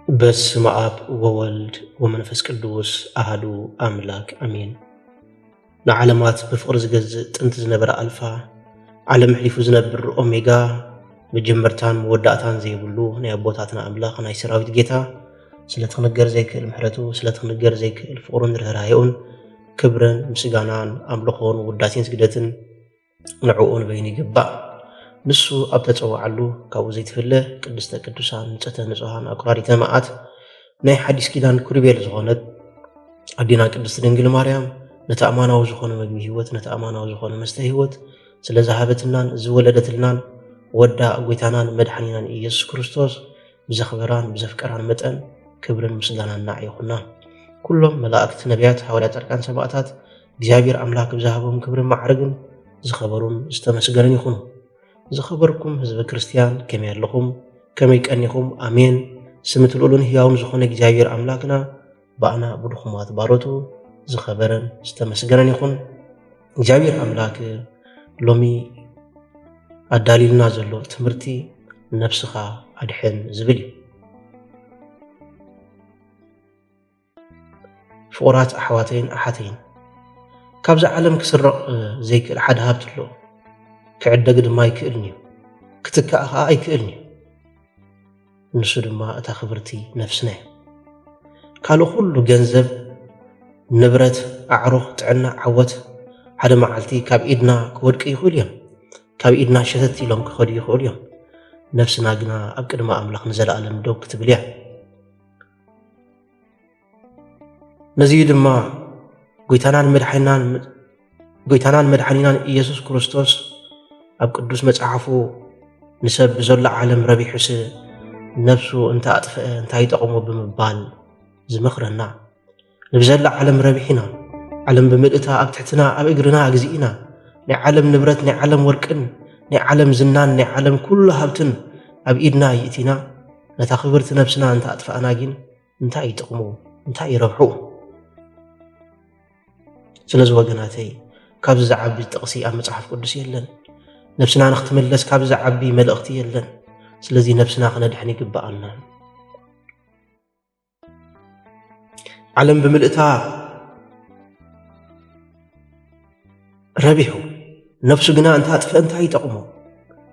በስመ አብ ወወልድ ወመንፈስ ቅዱስ አሐዱ አምላክ አሜን። ንዓለማት ብፍቕሪ ዝገዝእ ጥንቲ ዝነበረ ኣልፋ፣ ዓለም ኣሕሊፉ ዝነብር ኦሜጋ፣ መጀመርታን መወዳእታን ዘይብሉ ናይ ኣቦታትና ኣምላኽ ናይ ሰራዊት ጌታ፣ ስለቲ ክንገር ዘይክእል ምሕረቱ፣ ስለቲ ክንገር ዘይክእል ፍቕሩን ርህራሄኡን ክብርን ምስጋናን ኣምልኾን ውዳሴን ስግደትን ንዕኡ ንበይኑ ይግባእ። ንሱ ኣብ ተጸውዓሉ ካብኡ ዘይትፍለ ቅድስተ ቅዱሳን ንጽሕተ ንጹሃን ኣቁራሪተ መዓት ናይ ሓዲስ ኪዳን ኩሪቤል ዝኾነት ኣዴና ቅድስት ድንግል ማርያም ነቲ ኣማናዊ ዝኾነ መግቢ ህይወት፣ ነቲ ኣማናዊ ዝኾነ መስተ ህይወት ስለ ዝሃበትልናን ዝወለደትልናን ወዳ ጎይታናን መድሓኒናን ኢየሱስ ክርስቶስ ብዘኽበራን ብዘፍቀራን መጠን ክብርን ምስጋናን ንዓ ይኹና። ኩሎም መላእክት፣ ነቢያት፣ ሃዋርያት፣ ጻድቃን፣ ሰማዕታት እግዚኣብሔር ኣምላክ ብዝሃቦም ክብርን ማዕርግን ዝኸበሩን ዝተመስገኑን ይኹኑ። ዝኸበርኩም ህዝበ ክርስትያን ከመይ ኣለኹም? ከመይ ቀኒኹም? ኣሜን። ስም እቲ ልኡልን ህያውን ዝኾነ እግዚኣብሔር ኣምላክና ብኣና ብድኹማት ባሮቱ ዝኸበረን ዝተመስገነን ይኹን። እግዚኣብሔር ኣምላክ ሎሚ ኣዳልዩልና ዘሎ ትምህርቲ ነብስኻ ኣድሕን ዝብል እዩ። ፍቑራት ኣሕዋተይን ኣሓተይን፣ ካብዛ ዓለም ክስረቕ ዘይክእል ሓደ ሃብቲ ኣሎ። ክዕደግ ድማ ኣይክእልን እዩ። ክትካእ ኸዓ ኣይክእልን እዩ። ንሱ ድማ እታ ክብርቲ ነፍስና እዩ። ካልእ ኩሉ ገንዘብ፣ ንብረት፣ ኣዕሩኽ፣ ጥዕና፣ ዓወት ሓደ መዓልቲ ካብ ኢድና ክወድቂ ይኽእሉ እዮም። ካብ ኢድና ሸተት ኢሎም ክኸዱ ይኽእሉ እዮም። ነፍስና ግና ኣብ ቅድሚ ኣምላኽ ንዘለኣለም ደው ክትብል እያ። ነዚ እዩ ድማ ጎይታናን መድሓኒናን፣ ጎይታናን መድሓኒናን ኢየሱስ ክርስቶስ ኣብ ቅዱስ መጽሓፉ ንሰብ ብዘሎ ዓለም ረቢሑስ ነፍሱ እንተ ኣጥፍአ እንታይ ይጠቕሞ ብምባል ዝመኽረና። ንብዘላ ዓለም ረቢሕና፣ ዓለም ብምልእታ ኣብ ትሕትና ኣብ እግርና ኣግዚእና፣ ናይ ዓለም ንብረት፣ ናይ ዓለም ወርቅን፣ ናይ ዓለም ዝናን፣ ናይ ዓለም ኩሉ ሃብትን ኣብ ኢድና ይእቲና፣ ነታ ክብርቲ ነብስና እንተ ኣጥፋእና ግን እንታይ እዩ ጥቕሙ? እንታይ እዩ ረብሑ? ስለዚ ወገናተይ፣ ካብዚ ዝዓቢ ጥቕሲ ኣብ መጽሓፍ ቅዱስ የለን። ነብስና ንኽትምለስ ካብዚ ዝዓቢ መልእኽቲ የለን። ስለዚ ነብስና ክነድሕን ይግብኣና። ዓለም ብምልእታ ረቢሑ፣ ነፍሱ ግና እንተ ኣጥፍአ እንታይ ይጠቕሞ?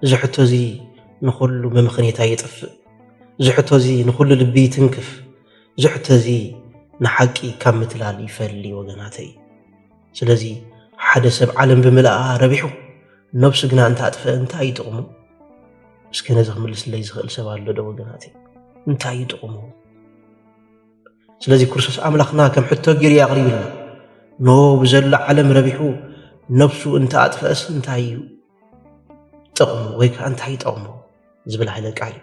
እዚ ሕቶ እዚ ንኹሉ መምኽኔታ የጥፍእ። እዚ ሕቶ እዚ ንኹሉ ልቢ ይትንክፍ። እዚ ሕቶ እዚ ንሓቂ ካብ ምትላል ይፈሊ ወገናተይ። ስለዚ ሓደ ሰብ ዓለም ብምልኣ ረቢሑ፣ ነፍሱ ግና እንተ ኣጥፍአ እንታይ ይጥቕሙ? እስከ ነዚ ክምልስለይ ዝኽእል ሰብ ኣሎ ዶ ወገናተይ? እንታይ ይጥቕሙ? ስለዚ ክርስቶስ ኣምላኽና ከም ሕቶ ገይሩ እዩ ኣቕሪብልና። ኖ ብዘሎ ዓለም ረቢሑ ነፍሱ እንተ ኣጥፍአስ እንታይ እዩ ጥቕሙ? ወይ ከኣ እንታይ ይጠቕሙ? ዝብል ሃይለ ቃል እዩ።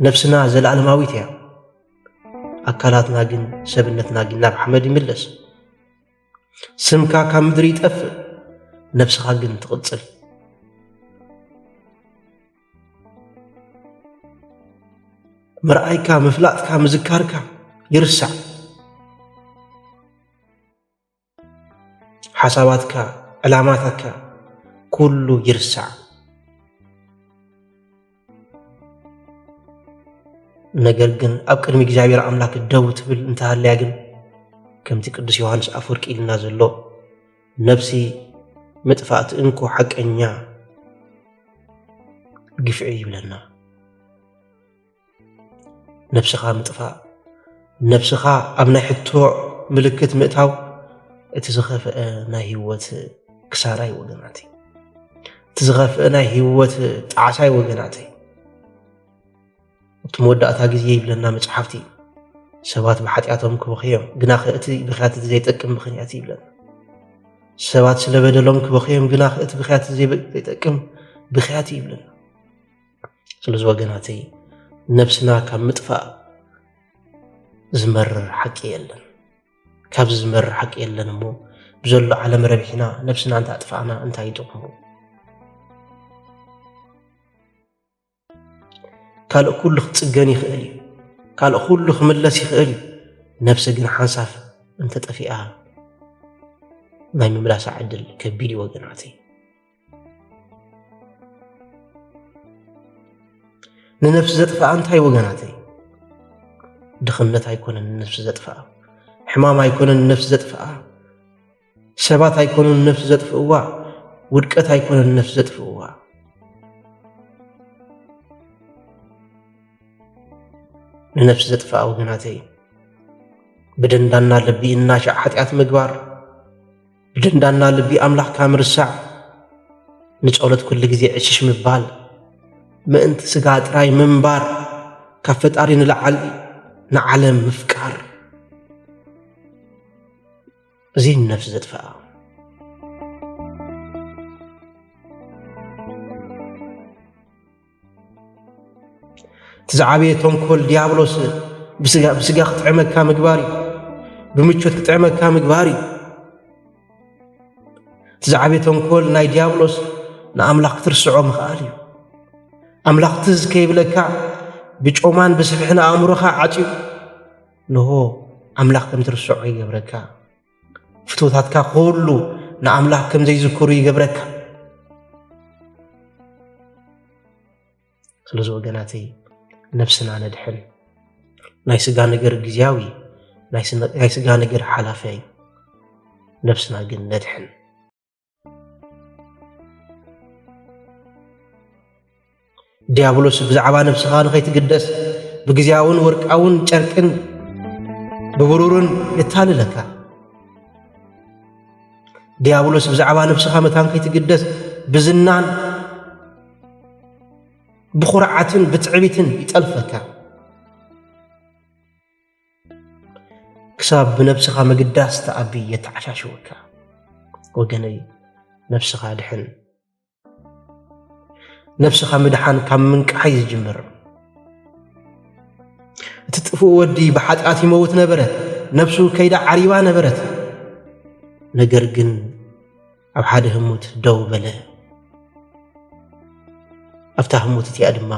ነፍስና ዘለኣለማዊት እያ። ኣካላትና ግን፣ ሰብነትና ግን ናብ ሓመድ ይምለስ። ስምካ ካብ ምድሪ ይጠፍእ፣ ነፍስኻ ግን ትቕጽል። ምርኣይካ፣ ምፍላጥካ፣ ምዝካርካ ይርሳዕ። ሓሳባትካ፣ ዕላማታትካ ኩሉ ይርሳዕ። ነገር ግን ኣብ ቅድሚ እግዚኣብሔር ኣምላክ ደው ትብል እንተሃልያ ግን፣ ከምቲ ቅዱስ ዮሃንስ ኣፈወርቂ ኢልና ዘሎ፣ ነፍሲ ምጥፋእቲ እንኮ ሓቀኛ ግፍዒ ይብለና። ነብስኻ ምጥፋእ፣ ነብስኻ ኣብ ናይ ሕቶ ምልክት ምእታው፣ እቲ ዝኸፍአ ናይ ህይወት ክሳራ እዩ ወገናተይ። እቲ ዝኸፍአ ናይ ህይወት ጣዕሳ እዩ ወገናተይ። እቲ መወዳእታ ግዜ ይብለና መጽሓፍቲ፣ ሰባት ብሓጢኣቶም ክበኽዮም፣ ግናኸ እቲ ብኽያት እቲ ዘይጠቅም ብኽያት ይብለና። ሰባት ስለ በደሎም ክበኽዮም፣ ግናኸ እቲ ብኽያት እቲ ዘይበ-፣ ዘይጠቅም ብኽያት ይብለና። ስለዚ ወገናተይ፣ ነብስና ካብ ምጥፋእ ዝመርር ሓቂ የለን። ካብዚ ዝመርር ሓቂ የለን እሞ፣ ብዘሎ ዓለም ረቢሕና ነብስና እንተ ኣጥፋእና እንታይ ይጠቕሙ? ካልእ ኩሉ ክጽገን ይኽእል እዩ። ካልእ ኩሉ ክምለስ ይኽእል እዩ። ነብሲ ግን ሓንሳብ እንተጠፊኣ፣ ናይ ምምላሳ ዕድል ከቢድ እዩ ወገናተይ። ንነፍሲ ዘጥፍኣ እንታይ ወገናተይ? ድኽነት ኣይኮነን ንነፍሲ ዘጥፍኣ፣ ሕማም ኣይኮነን ንነፍሲ ዘጥፍኣ፣ ሰባት ኣይኮኑን ንነፍሲ ዘጥፍእዋ፣ ውድቀት ኣይኮነን ንነፍሲ ዘጥፍእዋ። ንነፍሲ ዘጥፍኣ ወገናተይ፣ ብደንዳና ልቢ እናሻዕ ሓጢኣት ምግባር፣ ብደንዳና ልቢ ኣምላኽካ ምርሳዕ፣ ንጸሎት ኩሉ ግዜ ዕሽሽ ምባል፣ ምእንቲ ስጋ ጥራይ ምንባር፣ ካብ ፈጣሪ ንላዕሊ ንዓለም ምፍቃር። እዚ ንነፍሲ ዘጥፍኣ። እቲ ዝዓበየ ተንኮል ዲያብሎስ ብስጋ፣ ብስጋ ክጥዕመካ ምግባር እዩ። ብምቾት ክጥዕመካ ምግባር እዩ። እቲ ዝዓበየ ተንኮል ናይ ዲያብሎስ ንኣምላኽ ክትርስዖ ምኽኣል እዩ። ኣምላኽ ትዝ ከይብለካ ብጮማን ብስፍሕን ኣእምሮኻ ዓጽዩ፣ ንሆ ኣምላኽ ከም ትርስዖ ይገብረካ። ፍትውታትካ ኩሉ ንኣምላኽ ከም ዘይዝክሩ ይገብረካ። ስለዚ ወገናተይ፣ ነብስና ነድሕን። ናይ ስጋ ነገር ግዝያዊ፣ ናይ ስነ-፣ ናይ ስጋ ነገር ሓላፊ እዩ። ነብስና ግን ነድሕን። ዲያብሎስ ብዛዕባ ነብስኻ ንኸይትግደስ ብግዝያውን ወርቃውን ጨርቅን ብብሩርን የታልለካ። ዲያብሎስ ብዛዕባ ነብስኻ መታን ከይትግደስ ብዝናን ብኹርዓትን ብትዕቢትን ይጠልፈካ። ክሳብ ብነብስኻ ምግዳስ ትኣቢ የተዓሻሽወካ። ወገነይ፣ ነብስኻ ድሕን። ነብስኻ ምድሓን ካብ ምንቃሕ እዩ ዝጅምር። እቲ ጥፉእ ወዲ ብሓጢኣት ይመውት ነበረ፣ ነብሱ ከይዳ ዓሪባ ነበረት። ነገር ግን ኣብ ሓደ ህሙት ደው በለ። ኣብታ ህሙት እቲኣ ድማ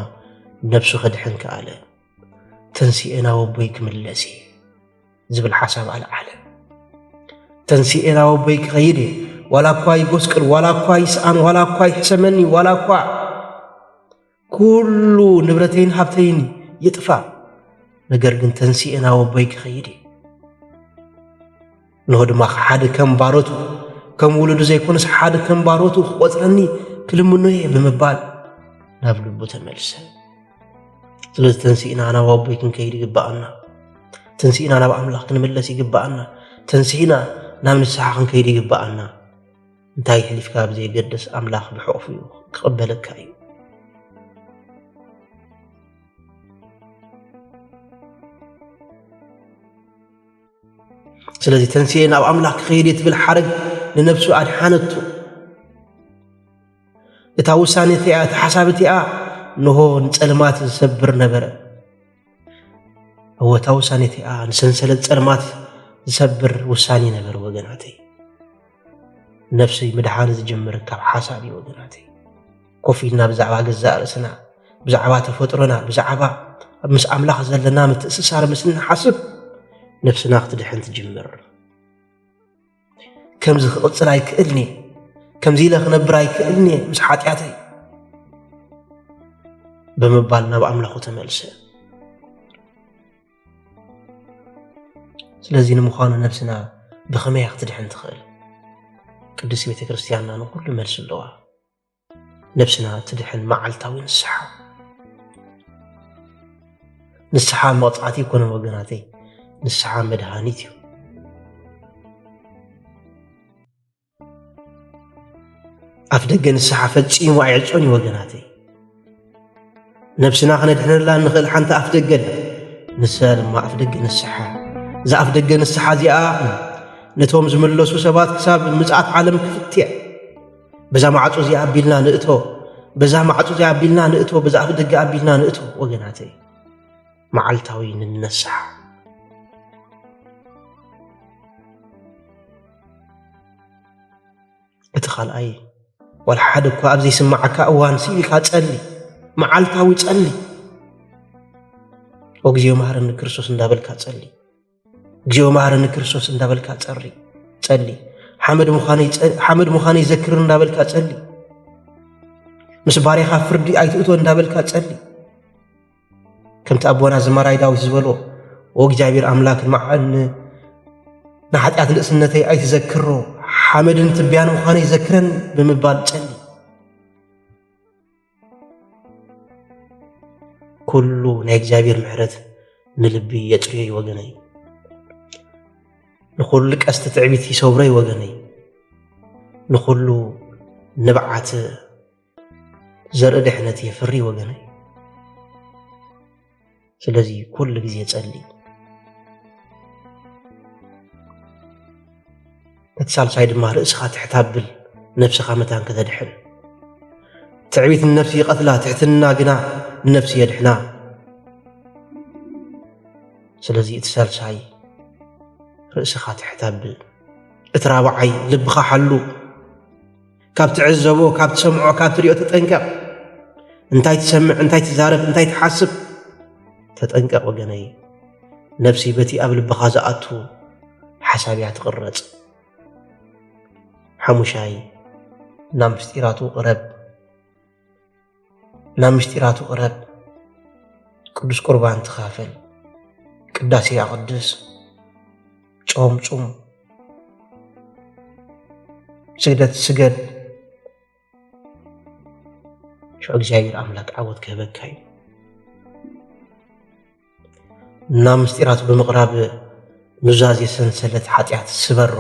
ነብሱ ከድሕን ከኣለ። ተንሲኤ ናብ ኣቦይ ክምለስ እየ ዝብል ሓሳብ ኣልዓለ። ተንሲኤ ናብ ኣቦይ ክኸይድ እየ፣ ዋላ እኳ ይጎስቅል፣ ዋላ እኳ ይስኣን፣ ዋላ እኳ ይሕሰመኒ፣ ዋላ እኳ ኩሉ ንብረተይን ሃብተይን ይጥፋእ፣ ነገር ግን ተንሲኤ ናብ ኣቦይ ክኸይድ እየ። እንሆ ድማ ሓደ ከም ባሮቱ፣ ከም ውሉዱ ዘይኮነስ ሓደ ከም ባሮቱ ክቖጽረኒ ክልምኖ እየ ብምባል ናብ ልቡ ተመልሰ። ስለዚ ተንሲእና ናብ ኣቦይ ክንከይድ ይግብኣና። ተንሲእና ናብ ኣምላኽ ክንምለስ ይግብኣና። ተንሲእና ናብ ንስሓ ክንከይድ ይግብኣና። እንታይ ኣሕሊፍካ ብዘየገድስ ኣምላኽ ብሕቑፉ እዩ ክቕበለካ እዩ። ስለዚ ተንሲኤ ናብ ኣምላኽ ክኸይድ እየ ትብል ሓረግ ንነብሱ ኣድሓነቱ። እታ ውሳኔ እቲኣ፣ እታ ሓሳብ እቲኣ ንሆ ንጸልማት ዝሰብር ነበረ። እወ፣ እታ ውሳኔ እቲኣ ንሰንሰለት ጸልማት ዝሰብር ውሳኔ ነበረ ወገናተይ። ነፍሲ ምድሓን ዝጅምር ካብ ሓሳብ እዩ ወገናተይ። ኮፍ ኢልና ብዛዕባ ገዛእ ርእስና፣ ብዛዕባ ተፈጥሮና፣ ብዛዕባ ምስ ኣምላኽ ዘለና ምትእስሳር ምስ እንሓስብ፣ ነፍስና ክትድሕን ትጅምር። ከምዚ ክቕጽል ኣይክእልን እየ፣ ከምዚ ኢለ ክነብር ኣይክእልን እየ ምስ ሓጢኣተይ ብምባል ናብ ኣምላኹ ተመልሰ። ስለዚ ንምዃኑ ነብስና ብኸመይ እያ ክትድሕን ትኽእል? ቅድስቲ ቤተ ክርስቲያንና ንኹሉ መልሲ ኣለዋ። ነብስና ትድሕን መዓልታዊ ንስሓ። ንስሓ መቕጻዕቲ ኣይኮነን ወገናተይ፣ ንስሓ መድሃኒት እዩ። ኣፍ ደገ ንስሓ ፈጺሙ ኣይዕጾን እዩ ወገናተይ። ነብስና ክነድሕነላ እንኽእል ሓንቲ ኣፍ ደገ ኣላ። ንሳ ድማ ኣፍ ደገ ንስሓ። እዛ ኣፍ ደገ ንስሓ እዚኣ ነቶም ዝምለሱ ሰባት ክሳብ ምጽኣት ዓለም ክፍትያ። በዛ ማዕጾ እዚኣ ኣቢልና ንእቶ፣ በዛ ማዕጾ እዚኣ ኣቢልና ንእቶ፣ በዛ ኣፍ ደገ ኣቢልና ንእቶ ወገናተይ። መዓልታዊ ንነስሓ። እቲ ካልኣይ፣ ዋላ ሓደ እኳ ኣብ ዘይስምዓካ እዋን ስኢልካ ጸሊ፣ መዓልታዊ ጸሊ። "ኦ እግዚኣብሔር መሃረኒ ክርስቶስ" እንዳበልካ ጸሊ። "እግዚኣብሔር መሃረኒ ክርስቶስ" እንዳበልካ ጸሪ፣ ጸሊ። "ሓመድ ምዃነይ ጸ-፣ ሓመድ ምዃነይ ዘክርን" እንዳበልካ ጸሊ። "ምስ ባርያኻ ፍርዲ ኣይትእቶ" እንዳበልካ ጸሊ። ከምቲ ኣቦና ዘማራይ ዳዊት ዝበሎ፣ "ኦ እግዚኣብሔር ኣምላክ፣ ንመዓን ንሓጢኣት ንእስነተይ ኣይትዘክሮ፣ ሓመድን ትቢያን ምዃነይ ዘክረን" ብምባል ጸሊ። ኩሉ ናይ እግዚኣብሔር ምሕረት ንልቢ የጽርዮ እዩ ወገነይ። ንኹሉ ቀስቲ ትዕቢት ይሰብሮ እዩ ወገነይ። ንኹሉ ንብዓት ዘርኢ ድሕነት የፍሪ ወገነይ። ስለዚ ኩሉ ግዜ ጸሊ። እቲ ሳልሳይ ድማ ርእስኻ ትሕት ኣብል፣ ነብስኻ መታን ከተድሕን። ትዕቢት ንነፍሲ ይቐትላ፣ ትሕትና ግና ንነፍሲ የድሕና። ስለዚ እቲ ሳልሳይ ርእስኻ ትሕት ኣብል። እቲ ራብዓይ ልብኻ ሓሉ። ካብ ትዕዘቦ፣ ካብ ትሰምዖ፣ ካብ ትሪኦ ተጠንቀቕ። እንታይ ትሰምዕ፣ እንታይ ትዛረብ፣ እንታይ ትሓስብ ተጠንቀቕ ወገነይ። ነፍሲ በቲ ኣብ ልብኻ ዝኣቱ ሓሳብ እያ ትቕረጽ። ሓሙሻይ ናብ ምስጢራቱ ቅረብ። ናብ ምስጢራቱ ቅረብ። ቅዱስ ቁርባን ተኻፈል። ቅዳሴ ኣቕድስ። ጾም ጹም። ስግደት ስገድ። ሽዑ እግዚኣብሔር ኣምላክ ዓወት ክህበካ እዩ። ናብ ምስጢራቱ ብምቕራብ ኑዛዜ ሰንሰለት ሓጢኣት ስበሮ።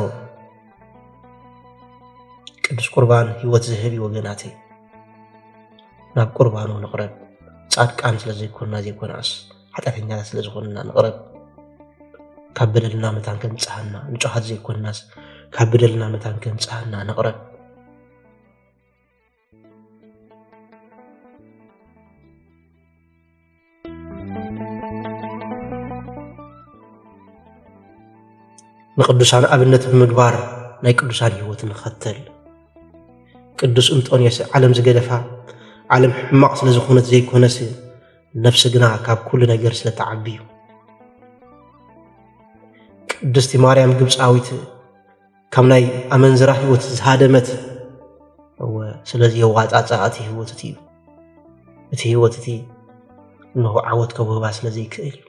ቅዱስ ቁርባን ህይወት ዝህብ እዩ ወገናተይ። ናብ ቁርባኑ ንቕረብ። ጻድቃን ስለ ዘይኮንና ዘይኮናስ፣ ሓጢኣተኛታት ስለ ዝኾንና ንቕረብ። ካብ በደልና መታን ከምጽኣና፣ ንጹሃት ዘይኮንናስ፣ ካብ በደልና መታን ከምጽኣና ንቕረብ። ንቅዱሳን ኣብነት ብምግባር ናይ ቅዱሳን ህይወት ንኸተል። ቅዱስ እንጦንዮስ ዓለም ዝገደፋ፣ ዓለም ሕማቕ ስለ ዝኾነት ዘይኮነስ፣ ነፍሲ ግና ካብ ኩሉ ነገር ስለ ትዓቢ እዩ። ቅድስቲ ማርያም ግብፃዊት ካብ ናይ ኣመንዝራ ህይወት ዝሃደመት፣ እወ፣ ስለዚ የዋፃፃ እቲ ህይወት እቲ እዩ። እቲ ህይወት እቲ እንሆ ዓወት ከውህባ ስለ ዘይክእል እዩ።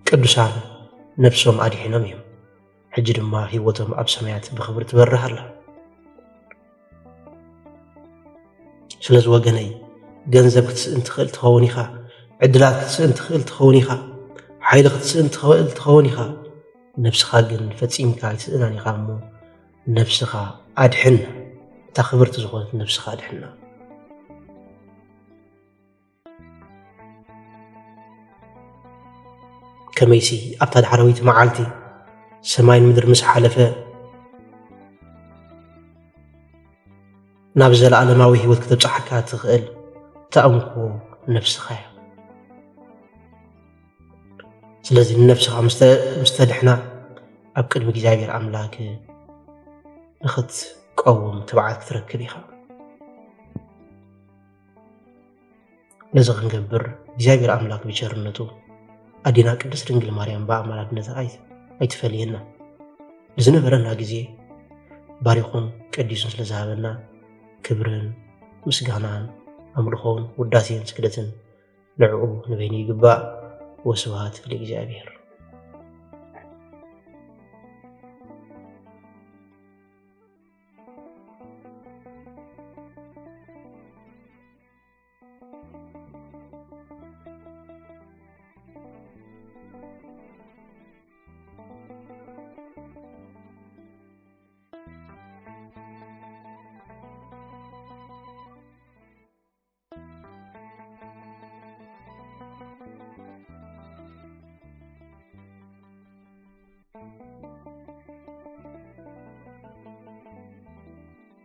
ቅዱሳን ነፍሶም ኣድሒኖም እዮም። ሕጂ ድማ ህይወቶም ኣብ ሰማያት ብኽብሪ ትበርህ ኣላ። ስለዚ ወገነይ፣ ገንዘብ ክትስእን ትኽእል ትኸውን ኢኻ፣ ዕድላት ክትስእን ትኽእል ትኸውን ኢኻ፣ ሓይሊ ክትስእን ትኽእል ትኸውን ኢኻ። ነብስኻ ግን ፈጺምካ ኣይትስእናን ኢኻ እሞ፣ ነብስኻ ኣድሕን። እታ ክብርቲ ዝኾነት ነብስኻ ኣድሕና። ከመይሲ ኣብታ ዳሕረወይቲ መዓልቲ ሰማይን ምድሪ ምስ ሓለፈ፣ ናብ ዘለኣለማዊ ህይወት ክትብጽሓካ ትኽእል እታ እንኮ ነብስኻ እያ። ስለዚ ንነብስኻ ምስ ተ-፣ ምስ ተድሕና፣ ኣብ ቅድሚ እግዚኣብሔር ኣምላክ ንኽትቀውም ትብዓት ክትረክብ ኢኻ። ነዚ ክንገብር እግዚኣብሔር ኣምላክ ብቸርነቱ ኣዴና ቅድስት ድንግል ማርያም ብኣማላድነታ ኣይ-፣ ኣይትፈለየና። ንዝነበረና ግዜ ባሪኹን ቀዲሱን ስለ ዝሃበና ክብርን ምስጋናን ኣምልኾን ውዳሴን ስግደትን ንዕኡ ንበይኑ ይግባእ። ወስብሐት ለእግዚኣብሔር።